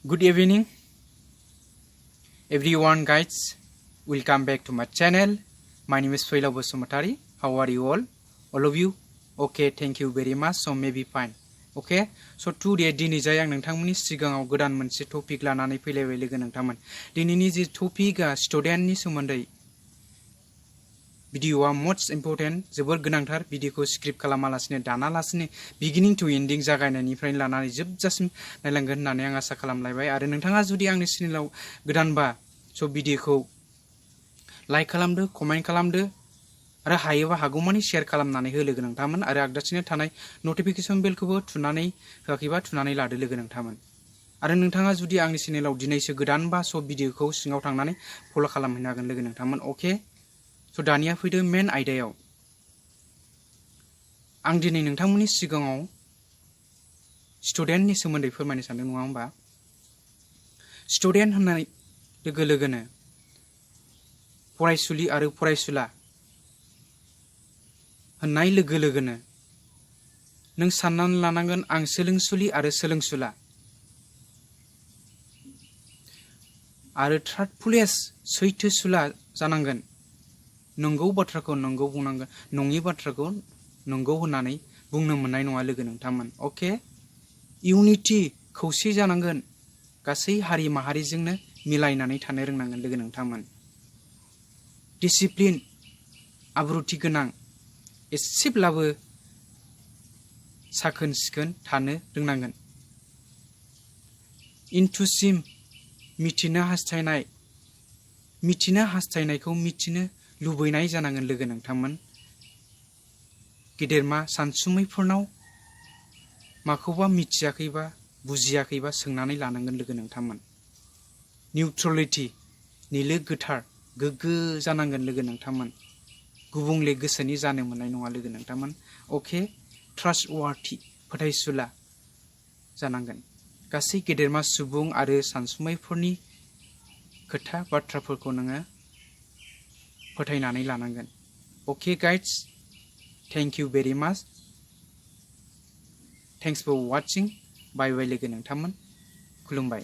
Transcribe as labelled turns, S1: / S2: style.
S1: Good evening, everyone, guys. Welcome back to my channel. My name is Failaw Basumatari. How are you all? All of you? Okay, thank you very much. So maybe fine. Okay. So today दिनै जाय आं नोंथांमोननि सिगाङाव गोदान मोनसे topic लानानै फैलायबाय लोगो नोंथांमोन। दिनैनि जि टपिकआ स्टुडेन्टनि सोमोन्दै भिडिअआ मोस्ट इम्पोर्टेन्ट जोबोर गोनांथार भिडिअखौ स्क्रिप्ट खालामालासिनो दानालासिनो बिगिनिं टु एन्डिं जागायनायनिफ्राय लानानै जोबजासिम नायलांगोन होननानै आं आसा खालामलायबाय आरो नोंथाङा जुदि आंनि चेनेलाव गोदानबा स' भिडिअखौ लाइक खालामदो कमेन्ट खालामदो आरो हायोबा हागौमानि शेयार खालामनानै हो लोगो नोंथांमोन आरो आगदासिनो थानाय नटिफिकेसन बेलखौबो थुनानै होआखैबा थुनानै लादो लोगो नोंथांमोन आरो नोंथाङा जुदि आंनि चेनेलाव दिनैसो गोदानबा स' भिडिअखौ सिङाव थांनानै फल' खालामहैनो हागोन लोगो नोंथांमोन अके स' दानिया फैदो मेन आयदायाव आं दिनै नोंथांमोननि सिगाङाव स्टुडेन्टनि सोमोन्दै फोरमायनो सानदों नङा होमबा स्टुडेन्ट होननाय लोगो लोगोनो फरायसुलि आरो फरायसुला होननाय लोगो लोगोनो नों साननानै लानांगोन आं सोलोंसुलि आरो सोलोंसुला आरो थार्ड प्लेस सैथोसुला जानांगोन नंगौ बाथ्राखौ नंगौ बुंनांगोन नङि बाथ्राखौ नंगौ होननानै बुंनो मोननाय नङा लोगो नोंथांमोन अके इउनिटि खौसे जानांगोन गासै हारि माहारिजोंनो मिलायनानै थानो रोंनांगोन लोगो नोंथांमोन डिसिप्लिन आब्रुथि गोनां एसेब्लाबो साखोन सिखोन थानो रोंनांगोन इन्थुसिम मिथिनो हास्थायनायखौ मिथिनो लुबैनाय जानांगोन लोगो नोंथांमोन गेदेरमा सानसुमैफोरनाव माखौबा मिथियाखैबा बुजियाखैबा सोंनानै लानांगोन लोगो नोंथांमोन निउट्रेलिटि निलो गोथार गोग्गो जानांगोन लोगो नोंथांमोन गुबुंले गोसोनि जानो मोननाय नङा लोगो नोंथांमोन अके ट्रास्टवार्थि फोथायसुला जानांगोन गासै गेदेरमा सुबुं आरो सानसुमैफोरनि खोथा बाथ्राफोरखौ नोङो फोथायनानै लानांगोन अके गाइड्स थेंक इउ भेरि माच थेंक्स फर वाचिं बाय बाय लोगो नोंथांमोन खुलुमबाय